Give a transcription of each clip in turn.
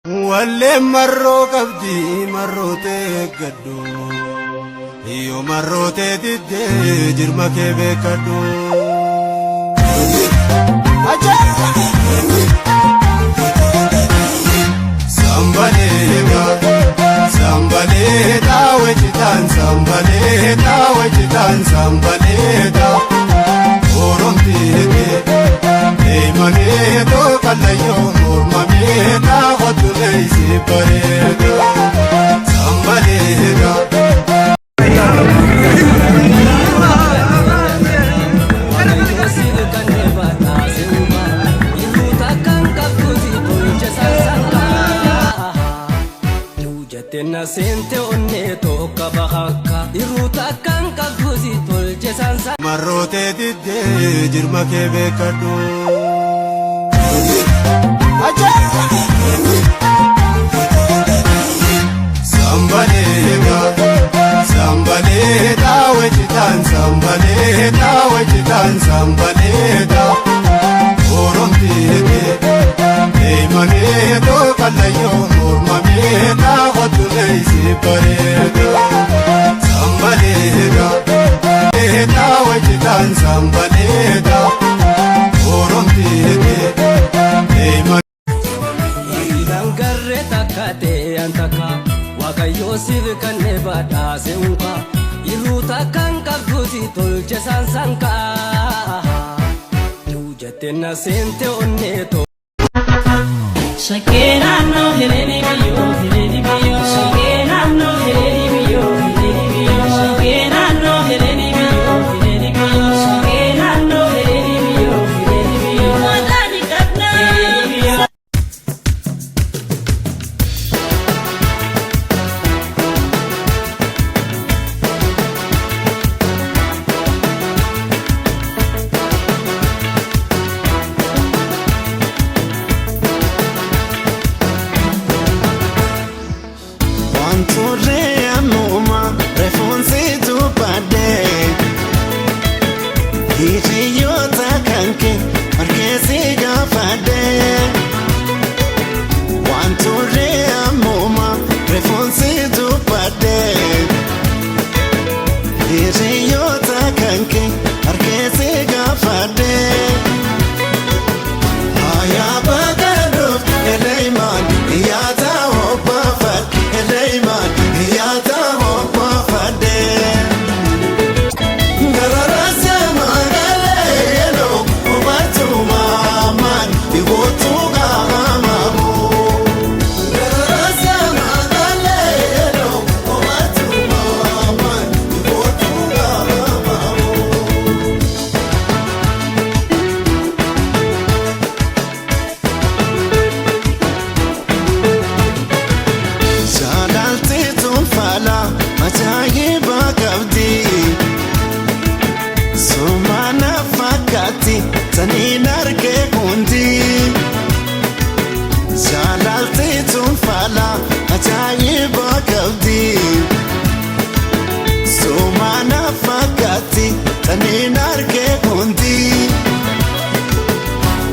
Walleen marroo qabdi marrootee eeggadhu. Yoo marrootee diddee jirma kee beekadhu. Sambaleega sambaleeta wejitaan sambaleeta wejitaan sambaleeta oromteete deemameetoo kallayyoo mormameeta hottuleessi bareeda sambaleega. Marrootee diddee jirma kee beekadhu. Sambaleega sambaleeta wejitaan sambaleeta wejitaan sambaleeta oromteete deemameetoo kallayyoo mormameeta hottuleessi bareeda sambaleega eeta wejitaan sambaleeta oromteete deema. Dangarree takka ta'e takka Waaqayyoo siif kannee badhaase unka Yeroo takkaan qabduuti tolche saansankaa Jettee na seente onnee too. Shakkee naannoo heleeni biyyoo heleeni biyyoo. Shakkee naannoo heleeni biyyoo heleeni biyyoo. Shakkee naannoo heleeni biyyoo heleeni biyyoo. Shakkee naannoo heleeni biyyoo heleeni biyyoo. Mataani qabnaa. Heleeni biyyoo. Wantoonni ammuma reefuunsi tuubbadde hiriyoota kanke harkeessi gaafadde. Wantoonni ammuma reefuunsi tuubbadde hiriyoota kanke harkeessi gaafadde. Ayaaba Eleiman, yaata obbaafad, Eleiman, yaata obbaafadde. Gararasa magaalee yeroo hubatuma maan iwootu gaamamu. Gararasa magaalee yeroo hubatuma maan iwootu gaamamu. Jaalalti tunfala ajaa'iba qabdi. Sumana fakkaatti taniin argee hundi. Jaalalti tunfala ajaa'iba qabdi. Sumana fakkaatti taniin argee hundi.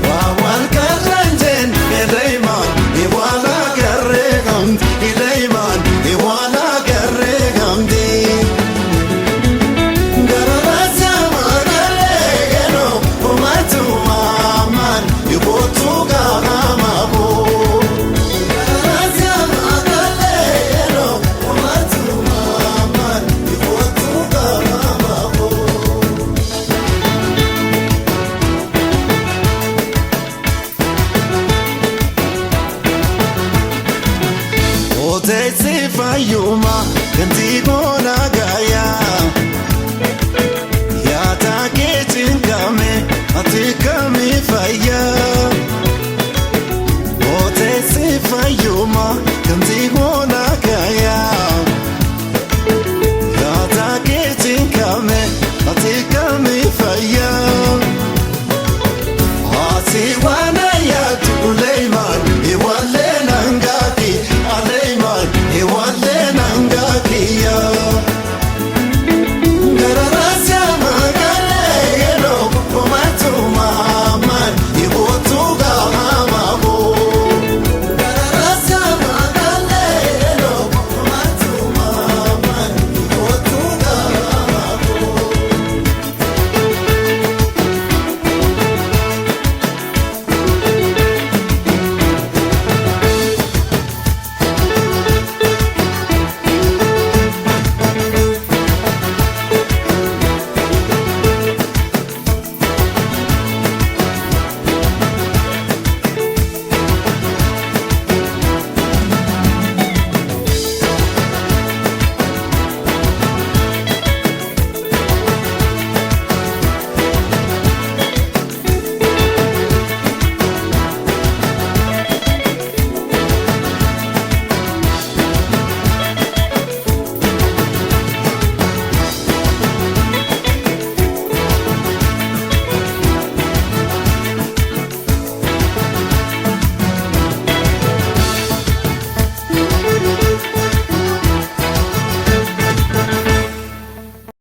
Waa karranjeen Eleiman iwala garree gamdi Eleiman iwala garree gamdi. Gararasa magaalee yeroo uummatuma maan ibootu gaamamu. Gararasa magaalee yeroo uummatuma maan ibootu gaamamu. Oteessi fayyuma ganti goona